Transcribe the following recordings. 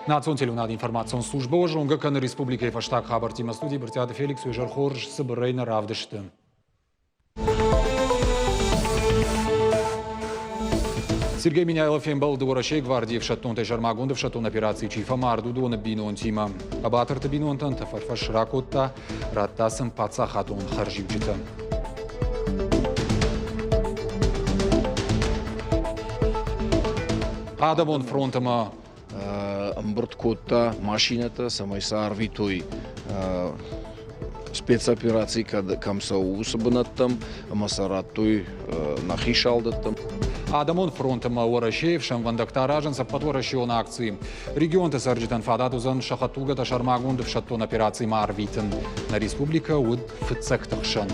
Национ телеуынады информацион службӕ уӕ зонгӕ кӕны республикӕйы фӕстаг хабӕрттимӕ. Студийы Брытъиаты Феликс уе зӕр хорз цыбырӕй нӕ равдысты. Сергей Меняйло фембӕлд Уӕрӕсейы гвардийы ӕфсӕддонтӕй сӕрмагонд ӕфсӕддон операцийы чи фӕмард, уыдоны бинонтимӕ. Хъӕбатырты бинонтӕн тӕфӕрфӕс ракодта, радта сын паддзахадон хӕрзиуджытӕ. Адӕмон фронт ӕмӕ ӕмбырд кодта машинӕтӕ, цӕмӕй сӕ арвитой спецопераци кӕм цӕуы, уыцы бынӕттӕм ӕмӕ сӕ радтой нӕхи салдӕттӕм. Адӕмон фронт ӕмӕ Уӕрӕсейы ӕфсӕнвӕндӕгтӕ аразынц ӕппӕтуӕрӕсеон акци. Регионты цӕрджытӕн фадат уыдзӕн сӕ хӕдтулгӕтӕ сӕрмагонд ӕфсӕддон операцимӕ арвитын. Нӕ республикӕ уыд фыццӕгты хсӕн.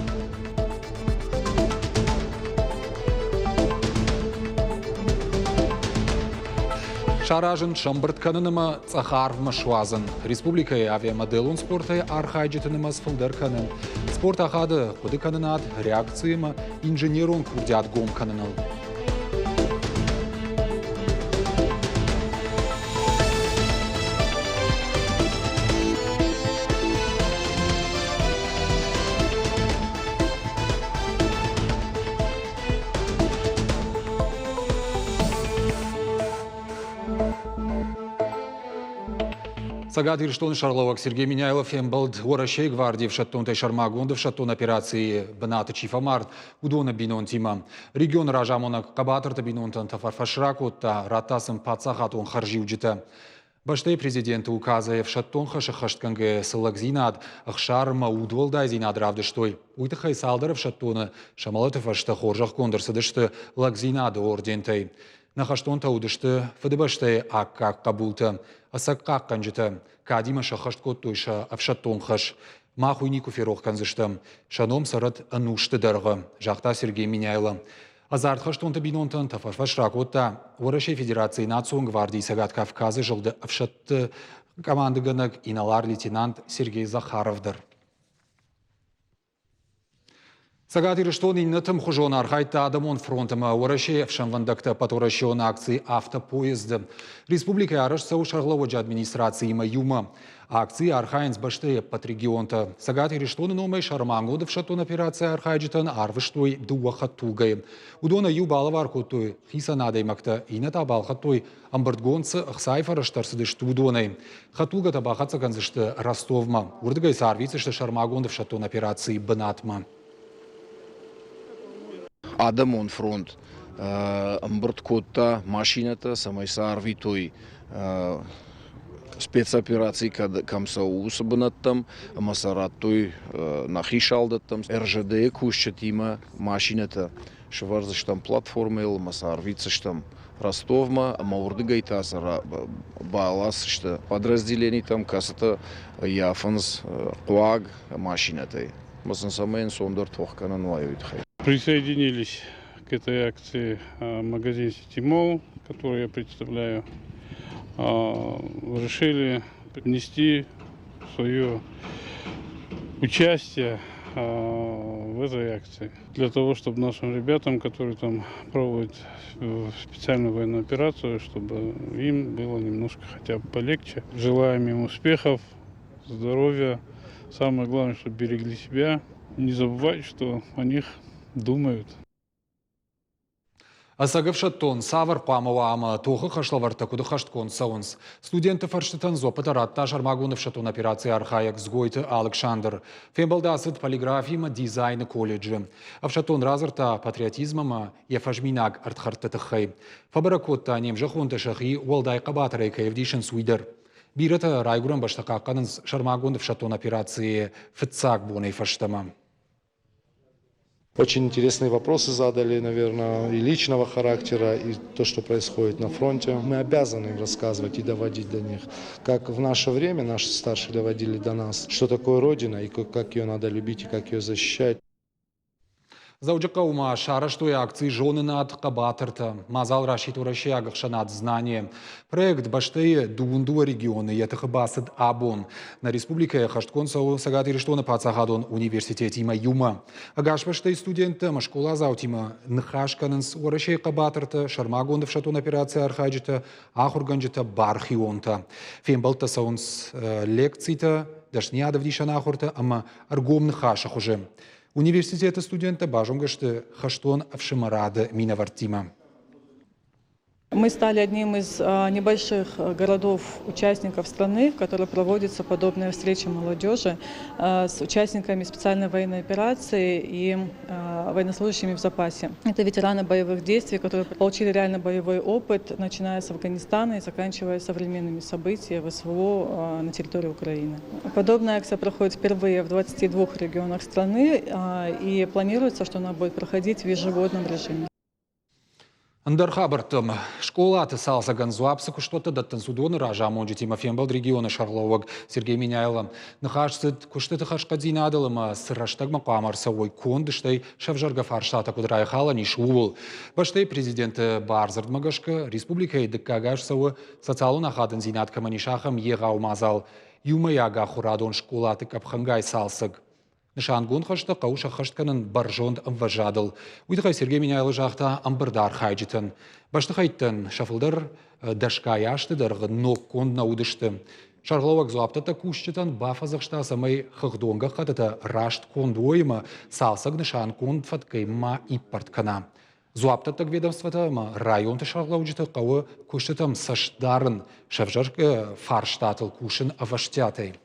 Саразын, сӕмбырд кӕнын ӕмӕ цъӕх арвмӕ суадзын. Республикӕйы авиамоделон спортӕй архайджыты нымӕц фылдӕр кӕны. Спорт ахады хъуыдыкӕнынад, реакци ӕмӕ инженерон курдиат гом кӕныныл. Цӕгат Ирыстоны сӕргълӕууӕг Сергей Меняйло фембӕлд Уӕрӕсейы гвардийы ӕфсӕддонтӕй сӕрмагонд ӕфсӕддон операцийы бынаты чи фӕмард, уыдоны бинонтимӕ. Регионы разамонӕг хъӕбатырты бинонтӕн тӕфӕрфӕс ракодта, радта сын паддзахадон хӕрзиуджытӕ. Бӕстӕйы президенты указӕй ӕфсӕддон хӕс ӕххӕстгӕнгӕйӕ цы лӕгдзинад, ӕхсар ӕмӕ удуӕлдайдзинад равдыстой, уый тыххӕй цалдӕр ӕфсӕддоны сӕ мӕлӕты фӕстӕ хорзӕхгонд ӕрцыдысты лӕгдзинады ордентӕй. Нӕ хӕстонтӕ уыдысты Фыдыбӕстӕйы аккаг хъӕбултӕ, ӕцӕг хъахъхъӕнджытӕ, кадимӕ сӕххӕст кодтой сӕ ӕфсӕддон хӕс. Мах уый никуы ферох кӕндзыстӕм, сӕ ном цӕрӕд ӕнусты дӕргъы, загъта Сергей Меняйло. Ӕдзард хӕстонты бинонтӕн тӕфӕрфӕс ракодта Уӕрӕсейы Федерацийы Национ гвардийы Цӕгат Кавказы зылды ӕфсӕдты командыгӕнӕг инӕлар-лейтенант Сергей Захаров дӕр. Цӕгат Ирыстон иннӕты ӕмхуызон архайдта Адӕмон фронт ӕмӕ Уӕрӕсейы ӕфсӕнвӕндӕгты ӕппӕтуӕрӕсеон акци «Автопоезд-ы». Республикӕйы арӕзт цӕуы сӕргълӕууӕджы администрациимӕ иумӕ. Акцийы архайынц бӕстӕйы ӕппӕт регионтӕ. Цӕгат Ирыстоны номӕй сӕрмагонд ӕфсӕддон операцийы архайджытӕн арвыстой дыууӕ хӕдтулгӕйы. Уыдонӕй иу балӕвар кодтой хицӕн адӕймӕгтӕ, иннӕтӕ балхӕдтой ӕмбырдгонд цы ӕхцайы фӕрӕзтӕ ӕрцыдысты, уыдонӕй. Хӕдтулгӕтӕ бахӕццӕ кӕндзысты Ростовмӕ. Уырдыгӕй сӕ арвитдзысты сӕрмагонд ӕфсӕддон операцийы бынатмӕ. Адӕмон фронт ӕмбырд кодта машинӕтӕ, цӕмӕй сӕ арвитой спецопераци кӕм цӕуы, уыцы бынӕттӕм ӕмӕ сӕ радтой нӕхи салдӕттӕм. РЖД-йы кусджытимӕ машинӕтӕ сӕвӕрдзыстӕм платформӕйыл ӕмӕ сӕ арвитдзыстӕм Ростовмӕ ӕмӕ уырдыгӕй та сӕ баласдзысты подразделенитӕм, кӕцытӕ ӕййафынц хъуаг машинӕтӕй. Ӕмӕ сын цӕмӕй ӕнцондӕр тох кӕнӕн уа, уый тыххӕй. Присоединились к этой акции магазин City Mall, который я представляю, решили внести свое участие в этой акции. Для того, чтобы нашим ребятам, которые там проводят специальную военную операцию, чтобы им было немножко хотя бы полегче. Желаем им успехов, здоровья. Самое главное, чтобы берегли себя. Не забывать, что о них думают. Ӕцӕг ӕфсӕддон цавӕр хъуамӕ уа ӕмӕ тохы хӕслӕвӕрдтӕ куыд ӕххӕстгонд цӕуынц? Студентты фӕрстытӕн дзуаппытӕ радта сӕрмагонд ӕфсӕддон операцийы архайӕг Дзгойты Алыксандр. Фембӕлд ацыд полиграфимӕ дизайны колледжы. Ӕфсӕддон радзырдта патриотизм ӕмӕ йӕ фӕзминаг ӕрдхӕрдты тыххӕй. Фӕбӕрӕг кодта, не мзӕххонтӕ сӕхи уӕлдай хъӕбатырӕй кӕй ӕвдисынц, уый дӕр. Бирӕтӕ райгуырӕн бӕстӕ хъахъхъӕнынц сӕрмагонд ӕфсӕддон операцийы фыццаг бонӕй фӕстӕмӕ. Очень интересные вопросы задали, наверное, и личного характера, и то, что происходит на фронте. Мы обязаны им рассказывать и доводить до них, как в наше время наши старшие доводили до нас, что такое Родина и как ее надо любить и как ее защищать. Дзӕуджыхъӕуы ма сарӕзтой акци «Зонынад хъӕбатыртӕ». Мадзал расидт уӕрӕсейаг ӕхсӕнад «Знание». Проект бӕстӕйы 22 регионы йӕ тыхы бацыд абон. Нӕ республикӕйы хӕстгонд цӕуы Цӕгат Ирыстоны паддзахадон университетимӕ иумӕ. Ӕгас бӕстӕйы студенттӕ ӕмӕ скъоладзаутимӕ ныхас кӕнынц Уӕрӕсейы хъӕбатыртӕ, сӕрмагонд ӕфсӕддон операцийы архайджытӕ, ахуыргӕнджытӕ, бархионтӕ. Фембӕлдтӕ цӕуынц лекцитӕ, дӕсныйадӕвдисӕн ахуыртӕ ӕмӕ ӕргом ныхасы хуызы. Университеты студенттӕ базонгӕ сты хӕстон ӕфсымӕрады минӕвӕрттимӕ. Мы стали одним из небольших городов-участников страны, в которой проводится подобная встреча молодежи с участниками специальной военной операции и военнослужащими в запасе. Это ветераны боевых действий, которые получили реально боевой опыт, начиная с Афганистана и заканчивая современными событиями в СВО на территории Украины. Подобная акция проходит впервые в 22 регионах страны и планируется, что она будет проходить в ежегодном режиме. Ӕндӕр хабӕрттӕм скъолаты цалцӕгӕн дзуапп цы куыстуӕттӕ дӕттынц, уыдоны разамонджытимӕ фембӕлд регионы сӕргълӕууӕг Сергей Меняйло. Ныхас цыд куыстыты хӕрзхъӕддзинадыл ӕмӕ цы рӕстӕгмӕ хъуамӕ ӕрцӕуой конд, стӕй сӕвзӕргӕ фарстатӕ куыд райхалӕн ис, ууыл. Бӕстӕйы президенты бардзырдмӕ гӕсгӕ республикӕйы дыккаг аз цӕуы социалон ахадындзинад кӕмӕн ис, ахӕм егъау мадзал иумӕйаг ахуырадон скъолаты къӕпхӕнгай цалцӕг. Нысангонд хӕстӕ хъӕуы сӕххӕст кӕнын бӕрзонд ӕмвӕзадыл. Уый тыххӕй Сергей Меняйло загъта ӕмбырды архайджытӕн. Бӕстыхӕйттӕн сӕ фылдӕр дӕсгай азты дӕргъы ноггонд нӕ уыдысты. Сӕргълӕууӕг дзуапдӕттӕг кусджытӕн бафӕдзӕхста, цӕмӕй хыгъдон гӕххӕттытӕ раст конд уой ӕмӕ цалцӕг нысангонд фӕткӕй ма иппӕрд кӕна. Дзуапдӕттӕг ведомствотӕ ӕмӕ районты сӕргълӕуджыты хъӕуы куыстытӕм цӕст дарын, сӕвзӕргӕ фарстатыл кусын ӕвӕстиатӕй.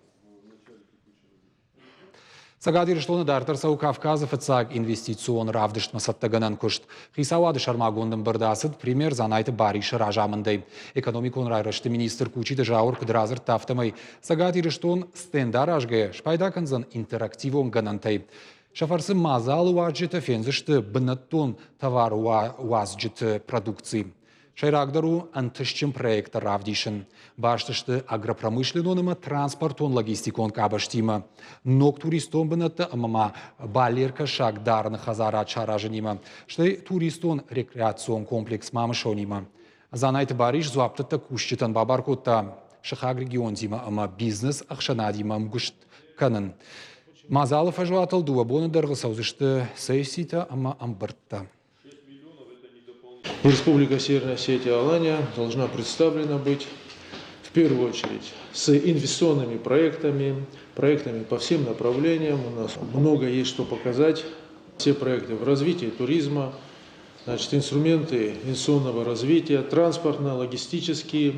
Цӕгат Ирыстоны дарддӕр цӕуы Кавказы фыццаг инвестицион равдыстмӕ цӕттӕгӕнӕн куыст. Хицауады сӕрмагонд ӕмбырд ацыд премьер Дзанайты Барисы разамындӕй. Экономикон райрӕзты министр Кучиты Зауыр куыд радзырдта, афтӕмӕй Цӕгат Ирыстон стенд аразгӕйӕ спайда кӕндзӕн интерактивон гӕнӕнтӕй. Сӕ фӕрцы мадзалы уазджытӕ фендзысты бынӕттон товаруадзджыты продукци. Сӕйрагдӕр у ӕнтыстджын проекттӕ равдисын. Баст сты агропромышленнон ӕмӕ транспортон-логистикон къабӕзтимӕ, ног туристон бынӕттӕ ӕмӕ ма балеркӕсаг дарыны хӕдзарад саразынимӕ, стӕй туристон-рекреацион комплекс Мамысонимӕ. Дзанайты Барис дзуапдӕттӕг кусджытӕн бабар кодта сыхаг регионтимӕ ӕмӕ бизнес-ӕхсӕнадимӕ ӕмгуыст кӕнын. Мадзалы фӕзуатыл дыууӕ боны дӕргъы цӕудзысты сесситӕ ӕмӕ ӕмбырдтӕ. Республика Северная Осетия Алания должна представлена быть в первую очередь с инвестиционными проектами, проектами по всем направлениям. У нас много есть что показать. Все проекты в развитии туризма, значит, инструменты инвестиционного развития, транспортно-логистические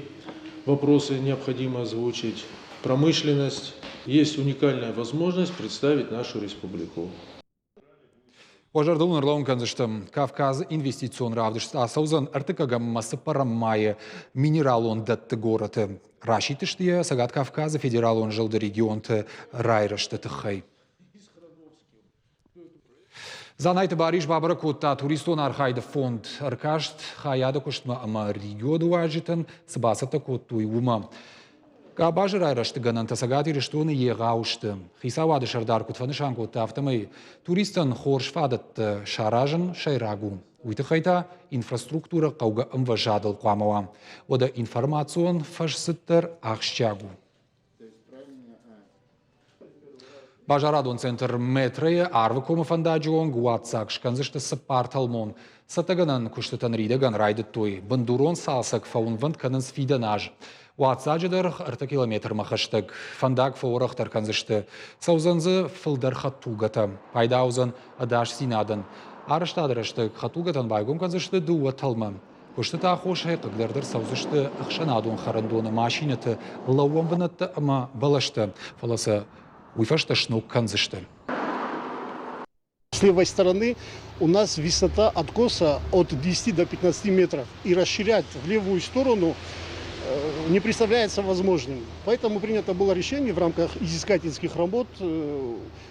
вопросы необходимо озвучить, промышленность. Есть уникальная возможность представить нашу республику. Уӕ зӕрдыл ӕрлӕууын кӕндзыстӕм, Кавказы инвестицион равдыст ацӕудзӕн ӕртыккӕгӕм ӕмӕ цыппӕрӕм майы минералон дӕтты горӕты. Расидтысты йӕ Цӕгат Кавказы федералон зылды регионты райрӕзты тыххӕй. Дзанайты Барис бабӕрӕг кодта туристон архайды фонд. Ӕркаст хайады куыстмӕ ӕмӕ регионы уазджытӕн цы бацӕттӕ кодтой, уымӕ. Къабазы райрӕзты гӕнӕнтӕ Цӕгат Ирыстоны егъау сты. Хицауады сӕрдар куыд фӕнысан кодта, афтӕмӕй туристӕн хорз фадӕттӕ саразын сӕйраг у. Уый тыххӕй та инфраструктурӕ хъӕугӕ ӕмвӕзадыл хъуамӕ уа. Уӕдӕ информацион фӕзцыд дӕр ахсджиаг у. Базарадон центр Метро-йы Арвыкомы фӕндаджы онг уадздзаг скӕндзысты цыппар тӕлмон. Цӕттӕгӕнӕн куыстытӕ ныридӕгӕн райдыдтой. Бындурон цалцӕг фӕуынвӕнд кӕнынц фидӕн аз. Уадздзаджы дӕргъ ӕртӕ километрмӕ хӕстӕг. Фӕндаг фӕуӕрӕхдӕр кӕндзысты. Цӕудзӕн дзы фылдӕр хӕдтулгӕтӕ. Пайда уыдзӕн ӕдасдзинадӕн. Арӕзтады рӕстӕг хӕдтулгӕтӕн байгом кӕндзысты дыууӕ тӕлмы. Куыстыты аххосӕй хъыгдард ӕрцӕудзысты ӕхсӕнадон хӕрӕндоны машинӕты лӕууӕн бынӕттӕ ӕмӕ бӕлӕстӕ, фӕлӕ сӕ уый фӕстӕ сног кӕндзысты. С левой стороны у нас высота откоса от 10 до 15 метров. И расширять в левую сторону не представляется возможным. Поэтому принято было решение в рамках изыскательских работ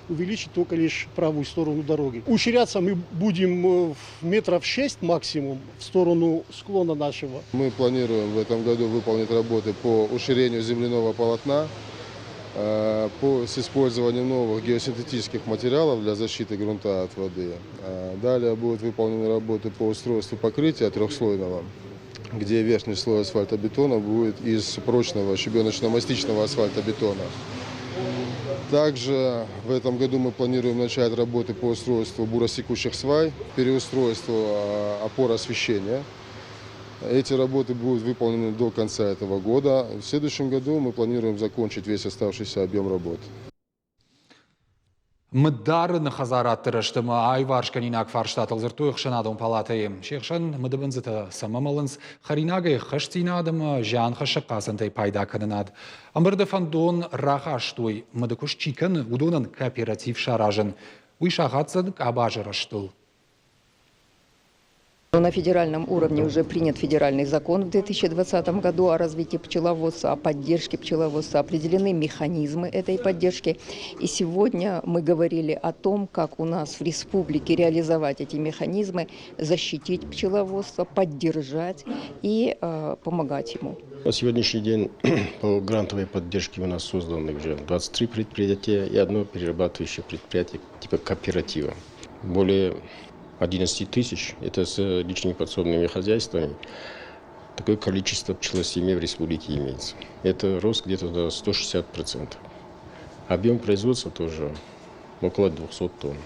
увеличить только лишь правую сторону дороги. Уширяться мы будем в метров 6 максимум в сторону склона нашего. Мы планируем в этом году выполнить работы по уширению земляного полотна. С использованием новых геосинтетических материалов для защиты грунта от воды. Далее будут выполнены работы по устройству покрытия трехслойного, где верхний слой асфальтобетона будет из прочного щебеночно-мастичного асфальтобетона. Также в этом году мы планируем начать работы по устройству буросекущих свай, переустройству опор освещения. Эти работы будут выполнены до конца этого года. В следующем году мы планируем закончить весь оставшийся объем работ. Мыддарыны хӕдзарадты рӕзтмӕ аиварсгӕнинаг фарстатыл дзырдтой ӕхсӕнадон палатӕйы. Се хсӕн мыдыбындзытӕ цӕмӕ мӕлынц, хӕринагӕй ӕххӕстдзинад ӕмӕ зианхӕссӕг хъацӕнтӕй пайдакӕнынад. Ӕмбырды фӕндон рахастой, мыдыкуыст чи кӕны, уыдонӕн кооператив саразын. Уый сахаддзӕн къабазы рӕзтыл. На федеральном уровне уже принят федеральный закон в 2020 году о развитии пчеловодства, о поддержке пчеловодства, определены механизмы этой поддержки. И сегодня мы говорили о том, как у нас в республике реализовать эти механизмы, защитить пчеловодство, поддержать и помогать ему. На сегодняшний день по грантовой поддержке у нас созданы уже 23 предприятия и одно перерабатывающее предприятие типа кооператива. Более 11 тысяч, это с личными подсобными хозяйствами, такое количество пчелосемей в республике имеется. Это рост где-то до 160%. Объем производства тоже около 200 тонн.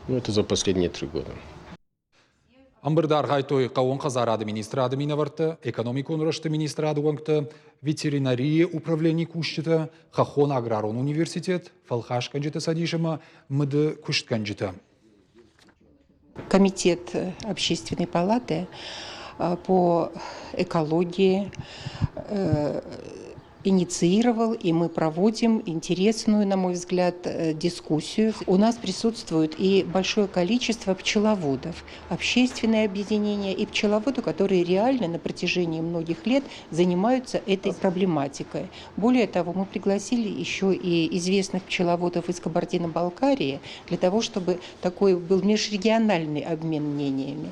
Ну, это за последние 3 года. Ӕмбырды архайдтой хъӕууон хӕдзарады министрады минӕвӕрттӕ, экономикон рӕзты министрады уӕнгтӕ, ветеринарийы управленийы кусджытӕ, хӕххон аграрон университет, фӕлхасгӕнджыты цӕдис ӕмӕ мыды куыстгӕнджытӕ. Комитет Общественной палаты по экологии инициировал, и мы проводим интересную, на мой взгляд, дискуссию. У нас присутствует и большое количество пчеловодов, общественные объединения и пчеловоды, которые реально на протяжении многих лет занимаются этой проблематикой. Более того, мы пригласили еще и известных пчеловодов из Кабардино-Балкарии для того, чтобы такой был межрегиональный обмен мнениями.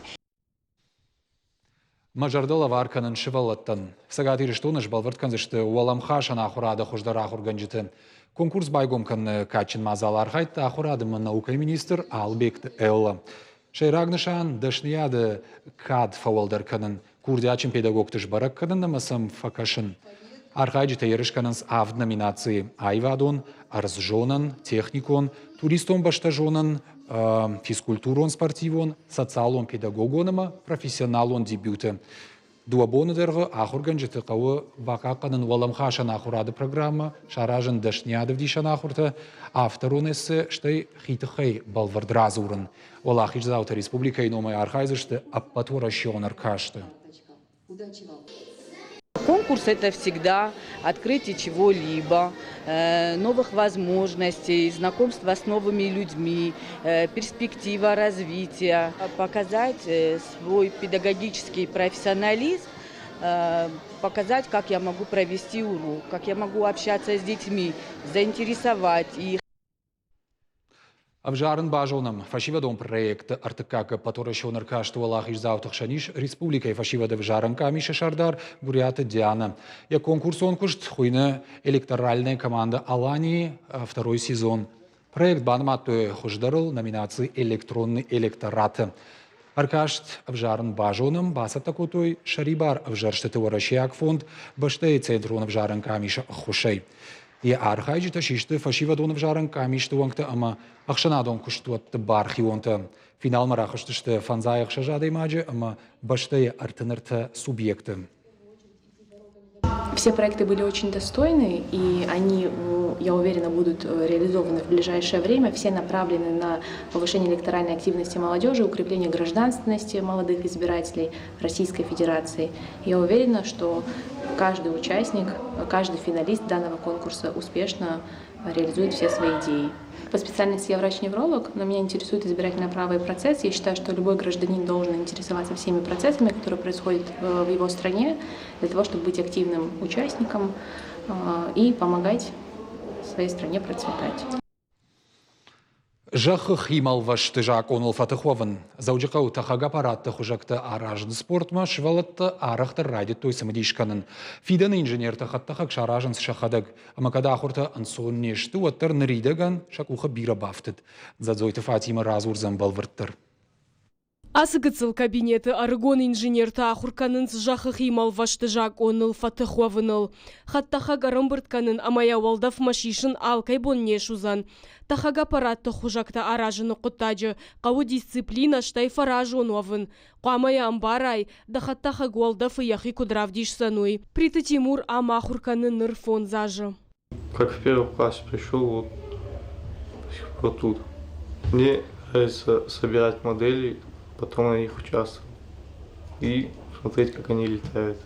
Мӕ зӕрдӕ лӕвар кӕнын сывӕллӕттӕн. Цӕгат Ирыстоны сбӕлвырд кӕндзысты уӕлӕмхасӕн ахуырады хуыздӕр ахуыргӕнджыты. Конкурс байгом кӕныны кадджын мадзалы архайдта ахуырады ӕмӕ наукӕйы министр Албегты Элла. Сӕйраг нысан дӕсныйады кад фӕуӕлдӕр кӕнын, курдиатджын педагогты сбӕрӕг кӕнын ӕмӕ сӕм фӕкӕсын. Архайджытӕ ерыс кӕнынц авд номинацийы: аивадон, ӕрдззонӕн, техникон, туристон бӕстӕзонӕн, физкультурон-спортивон, социалон-педагогон ӕмӕ профессионалон дебюты. Дыууӕ боны дӕргъы ахуыргӕнджыты хъӕуы бахъахъхъӕнын уӕлӕмхасӕн ахуырады программӕ, саразын дӕсныйады ӕвдисӕн ахуыртӕ, авторон эссе, стӕй хи тыххӕй бӕлвырд радзурын. Уӕлахиздзаутӕ республикӕйы номӕй архайдзысты ӕппӕтуӕрӕсеон ӕркасты. Конкурс – это всегда открытие чего-либо, новых возможностей, знакомство с новыми людьми, перспектива развития, показать свой педагогический профессионализм, показать, как я могу провести урок, как я могу общаться с детьми, заинтересовать их. Ӕвзарын базонӕм, фӕсивӕдон проекты ӕртыккаг ӕппӕтуӕрӕсеон ӕркасты уӕлахиздзауты хсӕн ис республикӕйы фӕсивӕды ӕвзарӕн къамисы сӕрдар Гуыриаты Диана. Йӕ конкурсон куыст хуыйны «Электоральная команда Алании. Второй сезон». Проект банымадтой хуыздӕрыл номинаци «Электронный электорат». Ӕркаст ӕвзарын базонӕм бацӕттӕ кодтой сӕрибар ӕвзӕрстыты уӕрӕсейаг фонд бӕстӕйы центрон ӕвзарӕн къамисы ӕххуысӕй. Йӕ архайджытӕ систы фӕсивӕдон ӕвзарӕн къамисты уӕнгтӕ ӕмӕ ӕхсӕнадон куыстуӕтты бархионтӕ. Финалмӕ рахызтысты 56 адӕймаджы ӕмӕ бӕстӕйы 33 субъекты. Все проекты были очень достойны, и они, я уверена, будут реализованы в ближайшее время. Все направлены на повышение электоральной активности молодежи, укрепление гражданственности молодых избирателей Российской Федерации. Я уверена, что каждый участник, каждый финалист данного конкурса успешно реализует все свои идеи. По специальности я врач-невролог, но меня интересует избирательное право и процесс. Я считаю, что любой гражданин должен интересоваться всеми процессами, которые происходят в его стране, для того, чтобы быть активным участником и помогать своей стране процветать. Зӕххы химӕлвӕсты закъоныл фӕтых уӕвын. Дзӕуджыхъӕуы тӕхӕг аппаратты хуызӕгтӕ аразыны спортмӕ сывӕллӕттӕ арӕхдӕр райдыдтой цымыдис кӕнын. Фидӕны инженертӕ хӕдтӕхӕг саразынц сӕхӕдӕг. Ӕмӕ кӕд ахуыртӕ ӕнцон не сты, уӕддӕр ныридӕгӕн сӕ къухы бирӕ бафтыд. Дзӕдзойты Фатимӕ радзурдзӕн бӕлвырддӕр. Ацы гыццыл кабинеты ӕрыгон инженертӕ ахуыр кӕнынц зӕххы химӕлвӕсты закъоныл фӕтых уӕвыныл. Хӕдтӕхӕг ӕрӕмбырд кӕнын ӕмӕ йӕ уӕлдӕфмӕ сисын алкӕй бон не суыдзӕн. Тӕхӕг аппаратты хуызӕгтӕ аразыны хъуыддаджы хъӕуы дисциплинӕ, стӕй фӕразон уӕвын. Хъуамӕ йӕ ӕмбарай, дӕ хӕдтӕхӕг уӕлдӕфы йӕхи куыд равдисдзӕн, уый. Плиты Тимур ам ахуыр кӕны ныр фондз азы. Как в первый класс пришел, вот до сих пор тут. Мне нравится собирать модели, потом на них участвовать и смотреть, как они летают.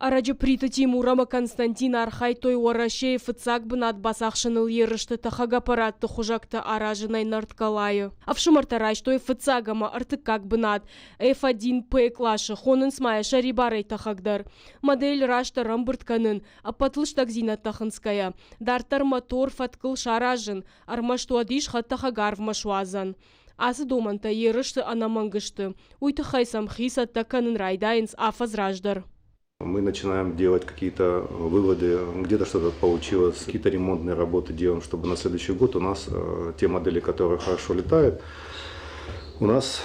Ӕрӕджы Плиты Тимур ӕмӕ Константин архайдтой Уӕрӕсейы фыццаг бынат бацахсыныл ерысты тӕхӕг аппаратты хуызӕгтӕ аразынӕй Нарткалайы. Ӕфсымӕртӕ райстой фыццаг ӕмӕ ӕртыккаг бынат F1P къласы, хонынц ма йӕ сӕрибарӕй тӕхӕг дӕр. Модель раст ӕрӕмбырд кӕнын, ӕппӕт лыстӕгдзинӕдтӕ хынцгӕйӕ, дарддӕр мотор фӕткыл саразын, ӕрмӕст уӕд ис хӕдтӕхӕг арвмӕ суадзӕн. Ацы домӕнтӕ ерысты ӕнӕмӕнг сты, уый тыххӕй сӕм хи цӕттӕ кӕнын райдайынц афӕдз раздӕр. Мы начинаем делать какие-то выводы, где-то что-то получилось, какие-то ремонтные работы делаем, чтобы на следующий год у нас те модели, которые хорошо летают, у нас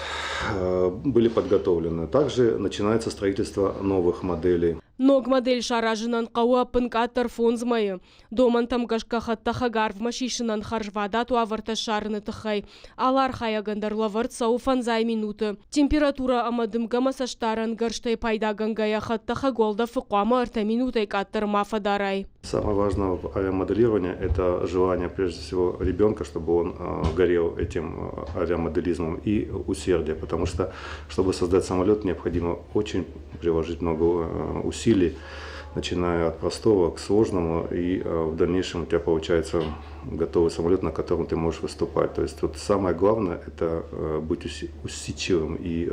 были подготовлены. Также начинается строительство новых моделей. Ног модель саразынӕн хъӕуы ӕппынкъаддӕр фондз мӕйы. Домӕнтӕм гӕсгӕ хӕдтӕхӕг арвмӕ сисынӕн хӕрзвадат уавӕртӕ ссарыны тыххӕй алы архайӕгӕн дӕр лӕвӕрд цӕуы фӕндзай минуты. Температурӕ ӕмӕ дымгӕмӕ цӕстдарӕн гӕрзтӕй пайдагӕнгӕйӕ хӕдтӕхӕг уӕлдӕфы хъуамӕ ӕртӕ минутӕй къаддӕр ма фӕдарай. Самое важное в авиамоделировании – это желание, прежде всего, ребенка, чтобы он горел этим авиамоделизмом и усердие, потому что, чтобы создать самолет, необходимо очень приложить много усилий, начиная от простого к сложному, и в дальнейшем у тебя получается готовый самолет, на котором ты можешь выступать. То есть вот самое главное – это быть усидчивым и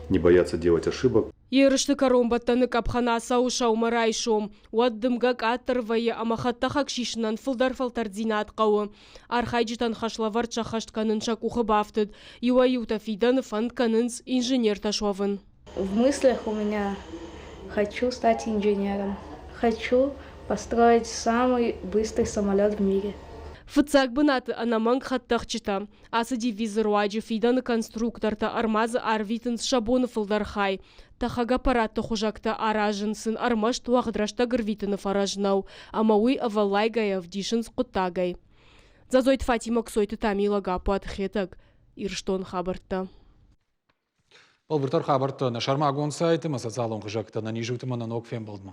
не бояться делать ошибок. Ерысты кӕронбӕттӕны къӕпхӕн ацӕуы сӕумӕрайсом, уӕд дымгӕ къаддӕр вӕййы ӕмӕ хӕдтӕхӕг сисынӕн фылдӕр фӕлтӕрддзинад хъӕуы. Архайджытӕн хӕслӕвӕрд сӕххӕст кӕнын сӕ къухы бафтыд. Иуӕй-иутӕ фидӕны фӕнд кӕнынц инженертӕ суӕвын. В мыслях у меня хочу стать инженером. Хочу построить самый быстрый самолет в мире. Фыццаг бынаты ӕнӕмӕнг хӕдтӕхджытӕ. Ацы девизы руаджы фидӕны конструктортӕ ӕрмадзы арвитынц сӕ боны фылдӕр хай. Тӕхӕг аппаратты хуызӕгтӕ аразын сын ӕрмӕст уӕгъд рӕстӕг ӕрвитыны фӕрӕз нӕу, ӕмӕ уый ӕвӕллайгӕйӕ ӕвдисынц хъуыддагӕй. Дзадзойты Фатимӕ, Кцойты Тамила, Гаппуаты Хетӕг, Ирыстон хабӕрттӕ. Бӕлвырддӕр хабӕрттӕ нӕ сӕрмагонд сайты ӕмӕ социалон хызӕгтӕ нӕ низутымӕ нӕ ног фембӕлдмӕ.